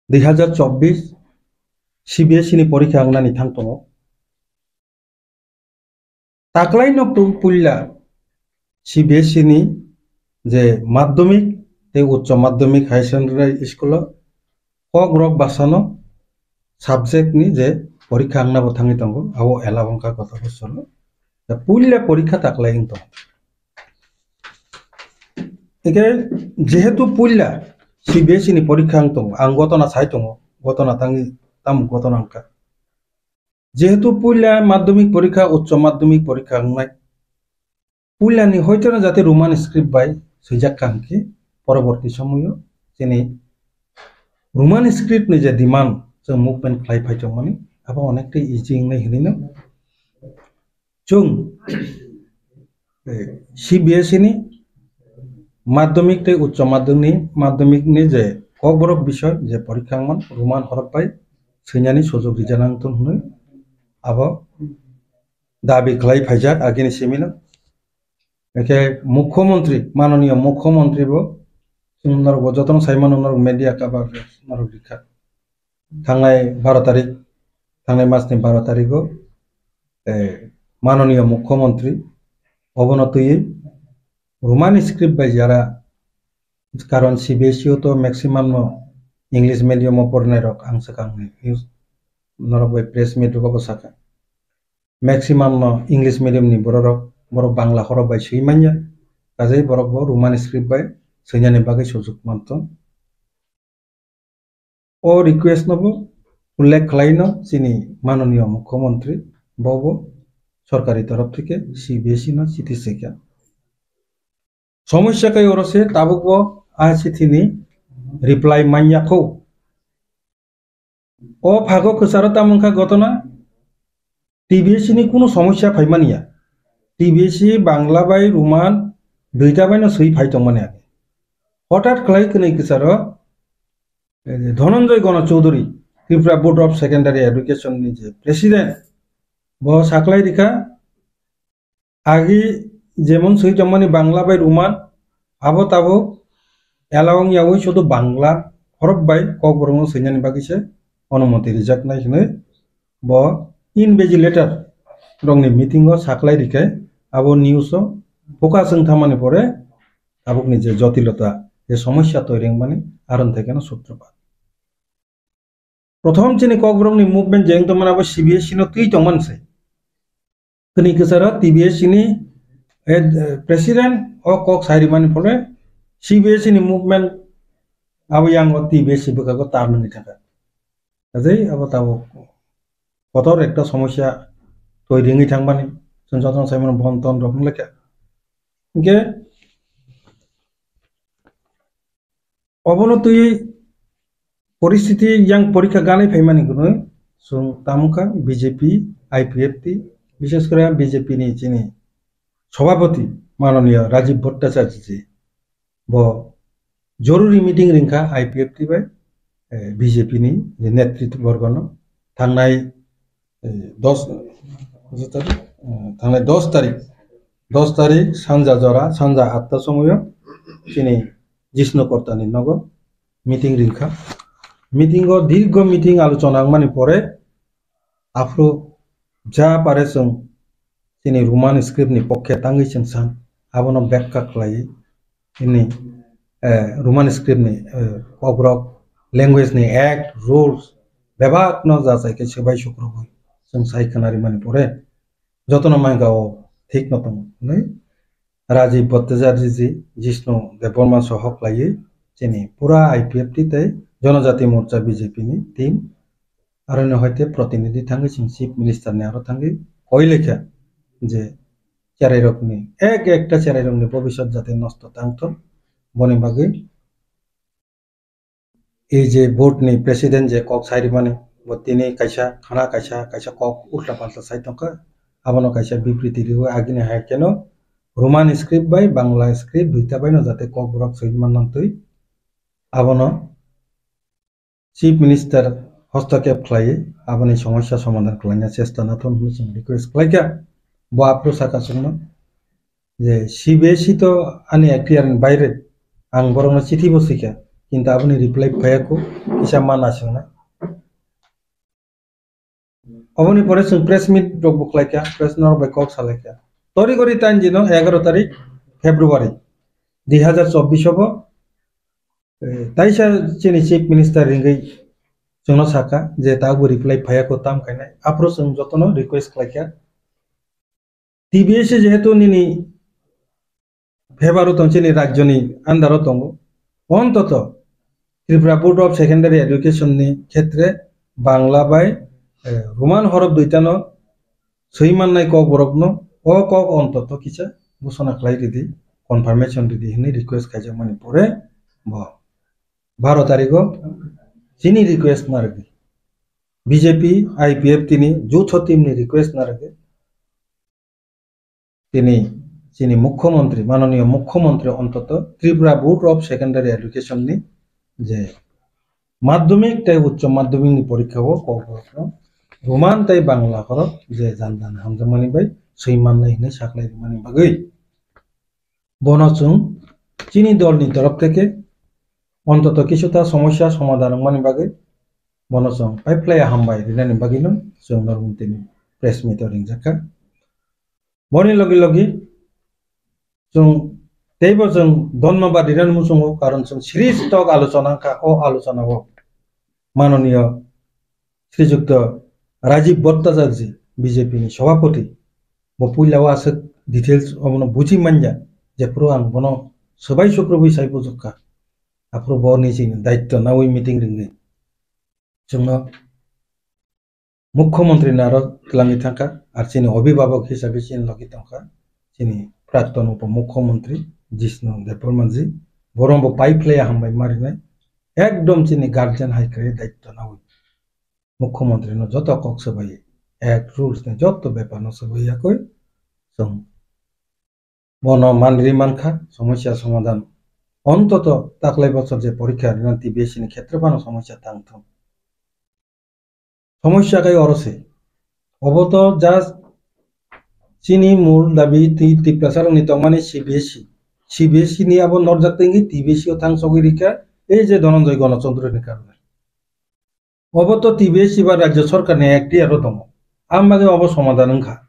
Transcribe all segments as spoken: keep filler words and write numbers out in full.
dui hazar chobbish C B S E ni porikha wngnani thang tongo. Taklaino pu-, puila C B S E ni je madhyamik tei uccho madhyamik higher secondary school o Kokrok bwsano subject ni je porikha wngna bo thangwi tongo, abo ela wngkha gota bosoro. Da puila porikha taklai wng tongo. Eke jehetu puila C B S E ni porikha wng tongo, ang gotona sai tongo, gotona tangwi tamo gotona wngkha. Jehetu puila madhyamik porikha, uccho madhyamik porikha wngnai, puilani hoitono jate Roman script bai swijak kha hwnkhe, poroborti somoyo chini Roman script ni je demand chwng movement khlai phai tongmani, abo onektai easy wngnai hinwi no chwng, eh, C B S E ni madhyamik tei uccho madhyamik ni, madhyamik ni je kokborok bisoi je porikha wngman Roman horok bai swinani sujok rijak nang thung hwnwi abo dabi khlai phaijak agini simi no. Hwnkhe Mukhyamantri, Mananiya Mukhyamantri bo, chwng norok bo jotono sai mano, norok media cover norok rikha. Thangnai baro tarik, thangnai mas ni baro tarik o, eh, Mananiya Mukhyamantri obono twiwi Roman script bai jara, karon C B S E o to maximum no English medium o pornai rok ang swkang ni news norok bai press meet rok bo sakha. Maximum no English medium ni bororok, borok Bangla horok bai swi manya, kajai borok bo Roman script bai swinani bagwi sujuk manthung. O request no bo ullekh khlai no chini Mananiya Mukhyamantri bo bo sorkari torof theke C B S E no chithi swikha. Somosya kai oro se tabuk bo a chithi ni reply manya kho. O phago kwcharo tamo wngkha gotona, T B S ni kunu somosya phaimani ya. T B S Bangla bai Roman duita bai no swi phai tongmani age. Hothat khlai kwnwi kwcharo, eh, Dhananjay Gana Chaudhary, Tripura Board of Secondary Education ni je president, bo saklai rikha, agi jemon swi tongmani Bangla bai Roman, abo tabuk ela wng yaui sudu Bangla horok bai Kokborok no swinani bagwi se onumoti rijaknai hinwi bo invigilator rokni meeting o saklai rikhe abo news o focus wng thamani pore tabukni je jotilota, je somosya toiri wngmani aron thai kheno sutrapad. Prothom chini Kokborokni movement je wng tongmani abo C B S E no twi tongmani se. Kwnwi kwcharo T B S ni, eh, president o kok sai rimani phole C B S ni movement abo yang o T B S bwkhago tarnani thangkha. Ajai abo tabuk kotor ekta somosya toiri wngwi thangmani chwng jotono sai mano bon ton rok wng laikha. Hinkhe obono twi poristiti yang porikha ganai phaimani hwnwi chwng tamo kha B J P, I P F T, bishes kore B J P ni chini Sabhapati Mananiya Rajiv Bhattacharya ji bo joruri meeting ringkha I P F T bai, eh, B J P ni je netritwa borgono thangnai eh, dos, koi tarik? Eh, thangnai dos tarik, dos tarik sanja jora, sanja atta somoyo chini Jishnu Kortani nogo meeting ringkha. Meeting o dirgo meeting alochona wngmani pore aphuru ja pare chwng chini Roman script ni pokke tangwi chwng san, abono bekha khlaiwi chini, eh, Roman script ni, eh, kokrok language ni act, rules bebak no jachai khe swbai sukrubwi chwng sai khwna rimani pore jotono mangka o thik no tongo hwnwi Rajiv Bhattacharya ji, Jishnu Debbarma soho khlaiwi chini pura I P F T tei Janajati Morcha B J P ni team aroni hoite protinidhi thangwi chwng Chief Minister ni aro thangwi koi lekha je cherairokni, ek ekta cherairokni bobiswt jate nosto tangthok, boni bagwi ei je board ni president je kok sai rimani, bo tini kaisa khana kaisa, kaisa kok ulta palta sai tongkha, abono kaisa bibriti riwi agini hai kheno Roman script bai Bangla script duita baino jate kokborok swi manna twi abono Chief Minister hostokep khlaiwi aboni somosya somadhan khlaina chesta nathon hwnwi chwng request khlaikha. Bo aphuru sakha chwngno je C B S E to ani ekhtiar ni baire, ang borokno chithi bo swikha, Kintu aboni reply phaiya kho, kisa ma nasingnai. Oboni pore chwng press meet rok bo khlaikha, press norok bai kok salaikha. Tori gori tan jino egaro tarik February dui hazar chobbish obo, eh, taisa chini Chief Minister ringwi chwngno sakha je tabukbo reply phaiya kho tam khainai. Aphuru chwng jotono request khlaikha. T B S jehetu nini favour o tong, chini rajyoni under o tongo, ontoto Tripura Board of Secondary Education ni khetre Bangla bai, eh, Roman horof duitano swi mannai kokborokno, o kok ontoto kisa ghosona khlai ridi, confirmation ridi hwnwi request khaijakmani pore bo baro tarigo chini request narwgwi B J P, I P F T ni jutho team ni request narwgwi tini chini mukhyamantri, manoniyo mukhyamantri ontoto Tripura Board of Secondary Education ni je madhyamik tei uccho madhyamik ni porikha o kokborokno Roman tei Bangla khorok je jan jan hamjakmani bai swi mannai hwnwi saklai rwmani bagwi bono chwng chini dol ni torof theke ontoto kisuta somosya somadhan wngmani bagwi bono chwng paiphlaiya hambai rinani bagwino chwng norok tini press meet o ringjak kha. Boni logi logi chwng teibo chwng dhonnobad rinani muchungo, karon chwng series tok alochona wngkha. O alochona o manoniyo Srijukto Rajiv Bhattacharjee, B J P ni Sabhapati, bo puila o aswk details obono buji manya, jephuru ang bono swbai sukrubwi sai bujukha, aphuru bo nijini daityo nawi meeting ringwi chwngno mukhyamantri ni aro twlangwi thangkha, ar chini obhibhabok hisabe chini logi tongkha chini prakton upomukhyamantri Jishnu Debbarma ji, borok bo paiphlaiya hambai marinai, ekdom chini guardian hai khe daityo nawi. Mukhyamantri no joto kok swbai, act rules ni joto bepar no swbai yakwi chwng bono manri mankha, somosya somadhan. Ontoto taklai bochor je porikha rina T B S ni khetre phano somosya tang thung. Somosya kai oro se. Obo to just chini mul dabi ti Tiprasa rokni tongmani C B S E. C B S E ni abo norjak tengwi T B S E o thang sogwi rikha, ei je Dhananjay Ganachandra ni karone. Obo to T B S E ba Rajya Sarkar ni ekhtiar o tongo. Ang bagwi obo somadhan wngkha.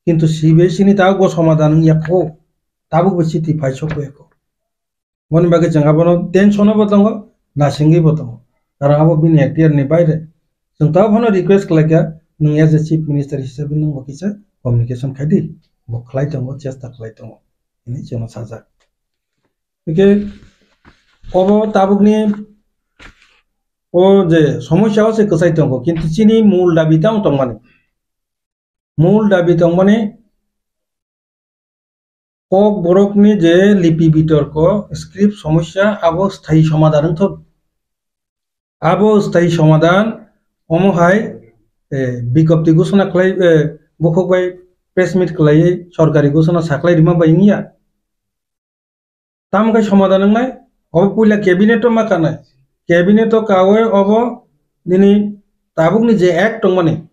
Kintu C B S E ni tabuk bo somadhan wngya kho. Tabuk bo chiti phai sokya kho. Boni bagwi chwng abono tension o bo tongo, nasingwi bo tongo. Karon abo bini ekhtiar ni baire. Chwng tabuk phano request khlaikha, nwng as a chief minister hisabe nwng bo kisa communication khaidi. Bo khlai tongo, chesta khlai tongo. Hini chwngno sajak. Hwnkhe obo tabukni o je somosya o se kwchai tongo, kintu chini mul dabi tamo tongmani. Mul dabi tongmani kok borokni je lipi bitorko, script somosya, abo sthayi somadhan wngthok. Abo sthayi somadhan omo hai, eh, bikopti ghosona khlai, eh, bukhuk bai press meet khlaiwi sorkari ghosona saklai rima bai wngya. Tamo khe somadhan wngnai? Obo puila cabinet o ma kanai. Cabinet o kawi obo nini tabukni je act tongmani,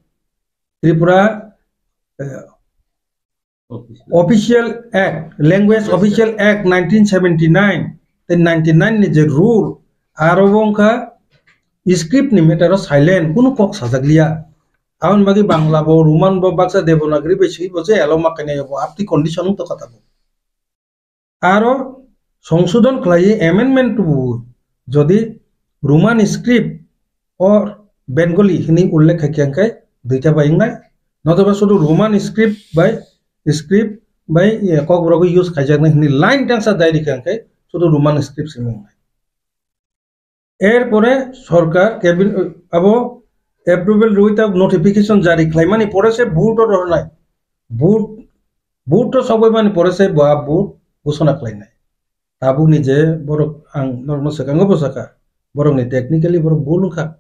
Tripura, eh, Official Act, Language Official Act nineteen seventy nine, tei ninety nine ni je rule, aro bo wngkha script ni matter o silent, kunu kok sajak liya. Aboni bagwi Bangla bo, Roman bo, baksa Devanagari bai swi bo je elo ma kainai bo, apni condition wng tongkha tabuk. Aro songsodhon khlaiwi amendment tubuwi, jodi Roman script or Bengali hwnwi ullekh khaikha hwnkhe duita bai wngnai, notoba sudu Roman script bai, script bai, eh, kokborok use khaijaknai hwnwi line tangsa dai rikha hwnkhe sudu Roman script simi wngnai. Erpore sorkar cabin-, abo approval rwui ta notification jari khlaimani pore se vote o rohornai. Vote, vote o sokbaimani pore se bo a vote ghosona khlainai. Tabukni je borok ang norokno swkango bo sakha, borokni technically borok bul wngkha.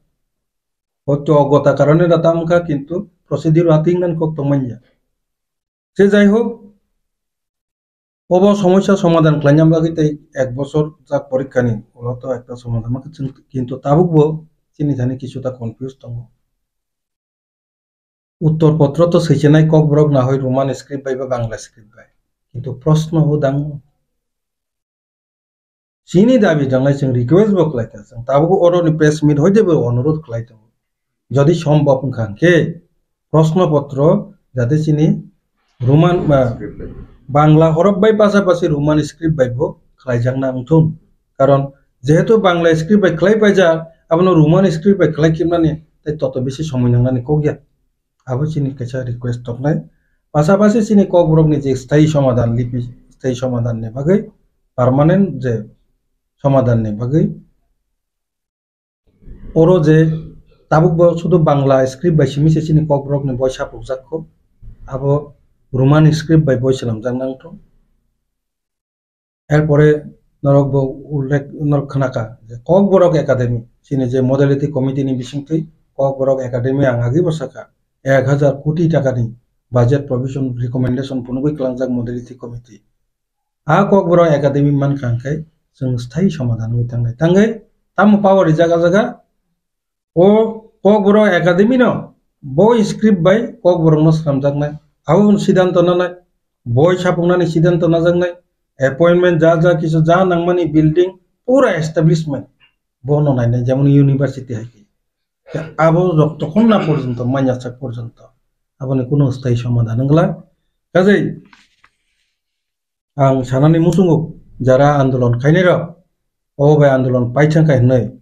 Hoito ogota karone da tam wngkha, kintu procedure ating nan kok tongmanya. Je jai hok, obo somosya somadhan khlaina bagwi tei ek bochor jak porikha ni ulo to ekta somadhan ma chwng, kintu tabuk bo chini thani kisuta confuse tongo. Uttor potro to swichenai kokborok na hoi Roman script bai ba Bangla script bai, kintu proshno bo dango. Chini dabi jangnai chwng request bo khlai kha, chwng tabuk oro ni press meet hoite bo onurodh khlai tongo. Jodi sombhob wngkha hwnkhe, proshno potro jate chini Roman, ah, Bangla horok bai pasapasi Roman script bai bo khlaijakna wngthun. Karon jehetu Bangla script bai khlai paijak, abono Roman script bai khlai khibnani tei toto bisi somoi nangnani kok ya. Abo chini kaisa request toknai. Pasapasi chini kokborokni je sthayi somadhan lipi, sthayi somadhanni bagwi, permanent je somadhanni bagwi, oro je tabuk bo sudu Bangla script bai simi se chini kokborokni boi sapukjak kho, abo Roman script bai boi swnamjak nang thung. Erpore norok bo ullekh norok khna kha je Kokborok Academy, chini je Modality Committee ni bisingtwi Kokborok Academy ang agi bo sakha, ek hajar koti taka ni budget provision recommendation phunugwi kwlangjak Modality Committee. A Kokborok Academy mankha hwnkhe chwng sthayi somadhan wngwi tangnai. Tangwi tamo power rijak a jaga? O Kokborok Academy no bo script bai Kokborok no swnamjaknai. Abo siddhanto nanai, boi sapuknani siddhanto najaknai, appointment ja ja kisu ja nangmani building pura establishment bo no nainai, jemon university hai khe. Abo jotokhon na porjonto, manya sak porjonto aboni kuno sthayi somadhan wngla. Kajai ang sanani muchungo jara andolon khainai rok, o bai andolon paithang kha hinwi.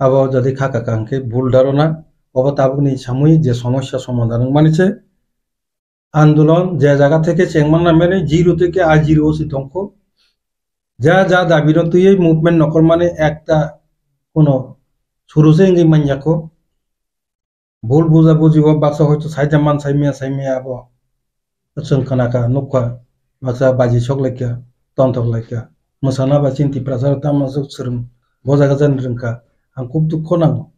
Abo jodi kha kaka hwnkhe bul dharona, obo tabukni samui je somosya somadhan wngmani se. Andolon je jaga theke chengmana mene zero theke a zero o si tongkho. Ja ja dabi no twiwi movement nokormani ekta kuno suru se wngwi manyakho. Bul buja buji o baksa hoito saida man saimaya saimaya abo. Chwng khna kha, nukha, baksa baji sok laikha, tonthok laikha. Mwsana ba chini Tiprasa rok tamo swk swrwng bo jaga jani rwngkha. Ang khub dukho nango.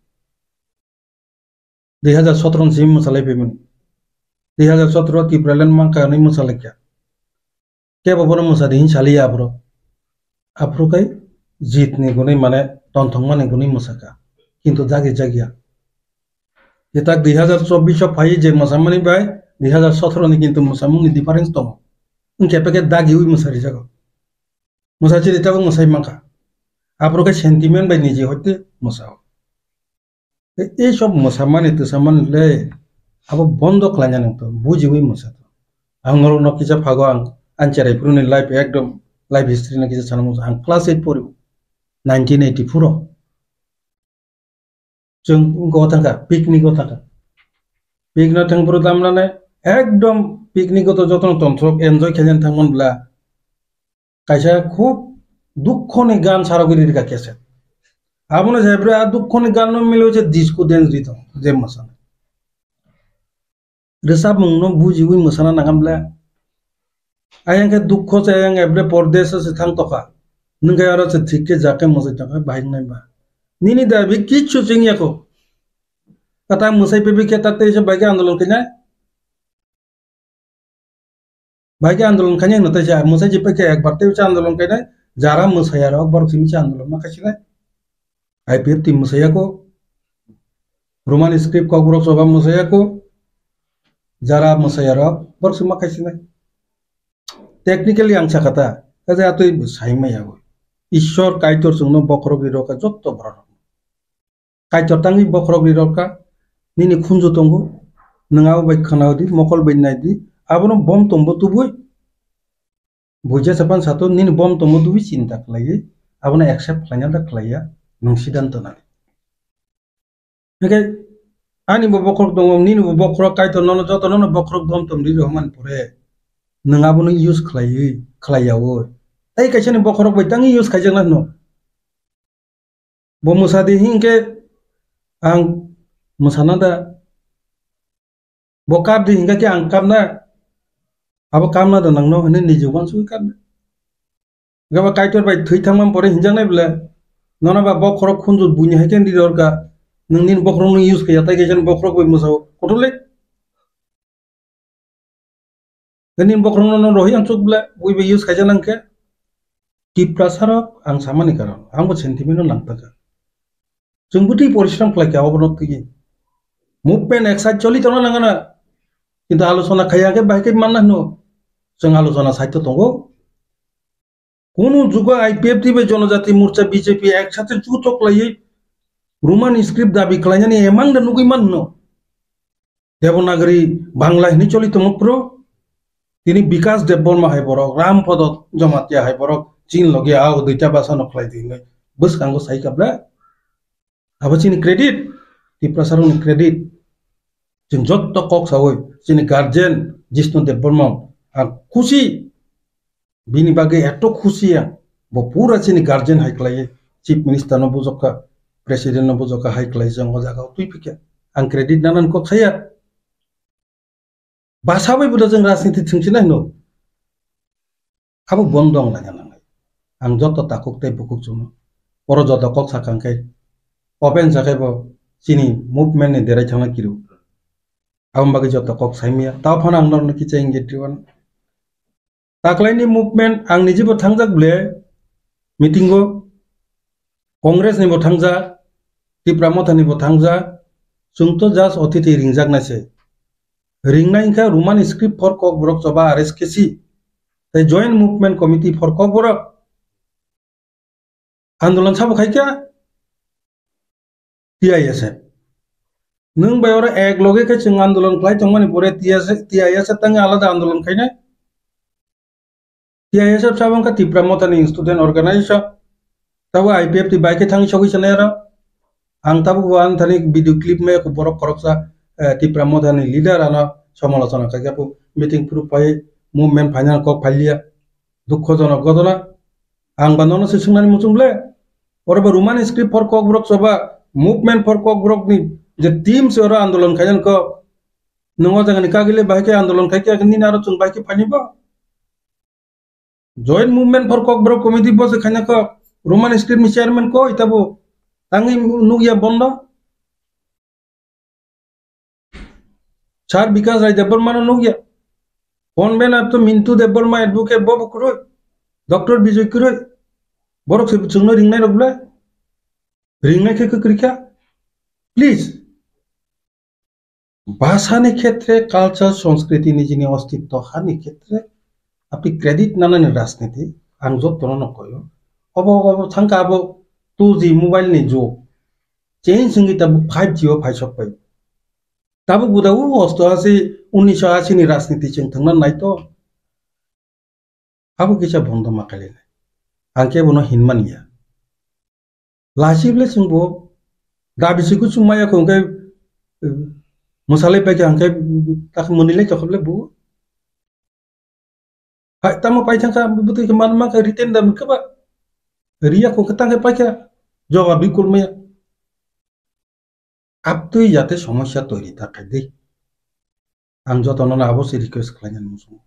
Dui hajar sotro ni simi mwsalai phaimani. Dui hajar sotro Tipraland mankha hinwi mwsalaikha. Kebo bono mwsadi hin saliya aphuru. Aphuru khai jit ni gunui mane tonthokmani gunui mwsakha. Kintu jagi jagya. Jetak dui hajar chobbish o phai je mwsamani bai dui hajar sotro ni kintu mwsamung ni difference tongo. Wngkhe peke dagiui mwsarijago. Mwsachiri tabuk mwsai mankha. Aphuru khai sentiment bai niji hoite mwsao. Ei sob mwsamani twsamani le abo bondo khlaina nang to bujiui mwsa to. Ang norok no kisa phago ang, ang cherai phuru ni life ekdom life history no kisa sana musa. Ang class eight pori nineteen eighty-four o. Chwng go thangkha, picnic go thangkha. Picnic thang phuru tamnane ekdom picnic go to jotono tongthok enjoy khaina thangman bla. Kaisa khub dukhoni gan sarogwi rikha cassette. Abono jaibrwi a dukhoni gan no milo je disco dance rito, je mwsana. Rwchapmung no bujiwi mwsana nangam le. Ayang khe dukho se ayang ebre pordeso se thang tokha. Nwng khe aro se thik khe jak khe mwsai tongkha bahai wngnai ba. Nini dabi kichu chwng yako. Kata mwsai pebi khe tak tei se bai khe andolon khainai. Bai khe andolon khainai hwno tei se mwsai je pai khe ekbar tei se andolon khainai, jara mwsai aro borok simi se andolon ma khaisinai. I P F T mwsai yako, Roman script kokborok choba mwsai yako, jara mwsai aro borok simi ma khaisinai. Technically ang sakha ta, kaje atwi sai maya bo. Ishwar Kaitor chwngno bokhorok ri rokha jotto borok. Kaitor tangwi bokhorok ri rokha, nini khunju tongo, nwng abo bai khwna di, mokol bai nai di, abono bom tongbo tubui. Buija sapan sato nini bom tongbo tubui chinta khlaiwi, abono accept khlaina da khlaiya, nwng siddhanto nani. Hingke ani bo bokhorok tongo, nini bo bokhorok Kaitor nono joto nono bokhorok dom tom ri rohman pore, nwng abono use khlaiwi, khlaiyawo. Tei kaisa ni bokhorok bai tangwi use khaijakna hwno. Bo mwsa di hinkhe ang mwsana da. Bo kap di hinkhe ang kapna. Abo kapna da nangno hinwi niji uansugwi kapna. Hinkhe bo Kaitor bai thwi thangma pore hinjaknai bwle. Nono ba bokhorok khunju buini hai khe nini dorkar. Nwng nini bokhorok nwng use khaiya, tai kaisa ni bokhorok bai mwsao. Kothok le. Nini bokhorokno no rohi ang chuk bwle, ui bai use khaija nang khe. Tiprasa rok ang samani karon, ang bo sentiment no nang taka. Chwng bwtwi porishram khlai kha obono twi. Movement ek side choli tongna nang na. Kintu alochona khaiya khe bahai khe manna hwno. Chwng alochona side to tongo. Kunu jugo I P F T bai Jonojati Morcha B J P ek sathe jutok laiwi Roman script dabi khlainani emang da nugwi manno. Devanagari Bangla hini choli tongmo phuru tini Bikas Debbarma hai borok, Ram Podo Jamatia hai borok, chin logi ao duita basa no khlai di hinwi bwskango sai kabla. Abo chini credit, Tiprasarokni credit. Chwng jotto kok sawi, chini guardian Jishnu Debbarma ang khusi, bini bagwi eto khusi ang. Bo pura chini guardian hai khlaiwi, Chief Minister no bujokha, President no bujokha hai khlai chwng o jaga o twi phikha. Ang credit nanan kok saya. Basa bai buda chwng rajniti thwngsinai hino. Abo bondo wng laina nangnai. Ang joto takhuk tei bukhuk chwngno oro joto kok sakha hwnkhe open sakhe bo chini movement ni derai thangna kiru. Aboni bagwi joto kok saimaya. Tao phano ang norokno kicha ingit riwano. Taklaini movement ang nijibo thangjak ble meeting o. Congress ni bo thangjak, Tipra Motha ni bo thangjak, chwng to just otithi ringjak nai se. Ringnai wngkha Roman script for Kokborok choba R S K C, tei Joint Movement Committee for Kokborok. Andolon sabo khai kha T I S F. Nwng bai oro ek loge khe chwng andolon khlai tongmani pore T I S F, T I S F tangwi alada andolon khainai. T I S F sabo wngkha Tipra Motha ni student organization. Tabo I P F T bai khe thangwi sogwi sanai aro. Ang tabuk bo ang thani video clip maya kho borok khoroksa, eh, Tipra Motha ni leader ano somalochona khaikha, bo meeting phuru phai movement final kok phailiya. Dukhojonok ghotona. Ang ba nono se swngnani muchung ble. Oro bo Roman script for Kokborok choba, movement for Kokborok ni je team se oro andolon khainani kok. Nwng o jaga ni kagile bahai khe andolon khai khe nini aro chwng bahai khe phaini bo. Joint Movement for Kokborok Committee bo se khaina kok, Roman script ni chairman koi tabo tangwi nukya bondo. Sir Bikas Rai Debbarma no nukya. Convener to Mintu Debbarma advocate bo bo kwrwi. Doctor Bijoy kwrwi. Borok se chwngno ringnai rok ble. Ringnai khe kwkrwi kha. Please. Bhasha ni khetre, culture, sanskriti ni jini ostitto hani khetre, apni credit nanani rajniti, ang jotono no koyo. Obo, obo thangka abo two G mobile ni jug. Change wngwi tabuk five G o phaisok pai. Tabuk buda o osto asi, unnish asi ni rajniti chwng thangna naito. Abo kisa bondo ma kailainai. Ang khe bono hinmani ya. Lasi ble chwng bo dabi si kuchung maya kho hwnkhe, eh, mwsalai paikha hwnkhe tak mwnwilai tokha ble bo. Hai tamo paithangkha bwtwi khe man mankha written da hwnkhe ba. Riya kho hwnkhe tangkhe paikha. Jawab bikul maya. Aptwi jate somosya toiri ta khaidi. Ang jotono abo se request khlainani muchungo.